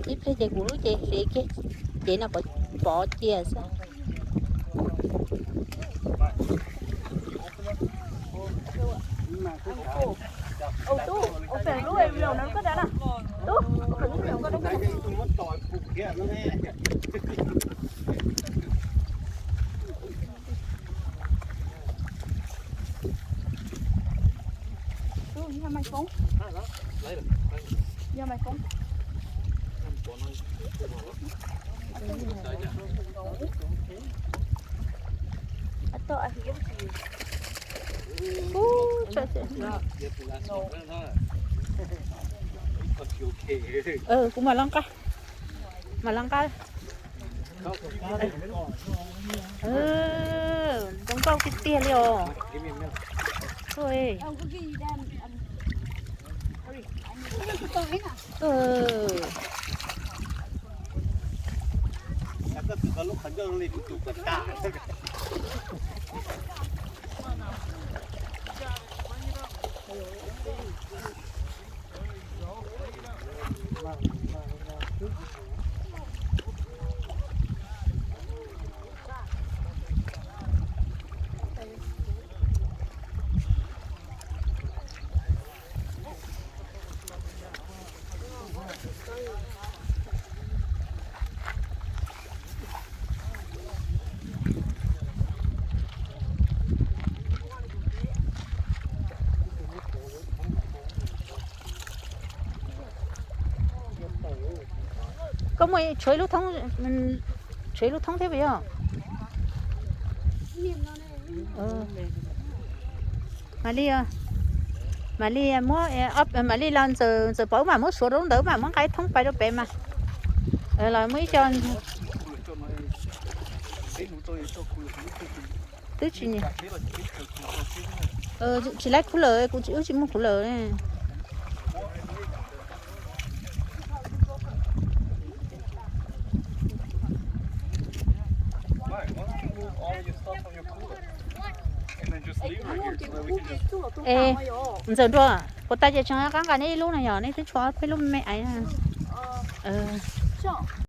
Ib pliag ces kuv lub cev hliv kiag, cev no pov cia xwb. Kuv mam los nqa, mam los nqa. Zoo nkauj tiag tiag li os. Koj muaj tshuav ib lub thoob, tshuav ib lub thoob thiab puas yog? Mam li, mam li muab, mam li los ntxawm, ntxawm pov wb mam muab suav rau lub ntawd, wb mam muab nqa ib thoob pais rau pem mas. Los muab ib co. Twb tsis, tsis laib cooler, kuv tsis, wb tsis muaj cooler. Es ntxawm nruas, puas tas ces tseem qab nqa neb ib lub no yog neb twb tshuav peb lub me me ais na.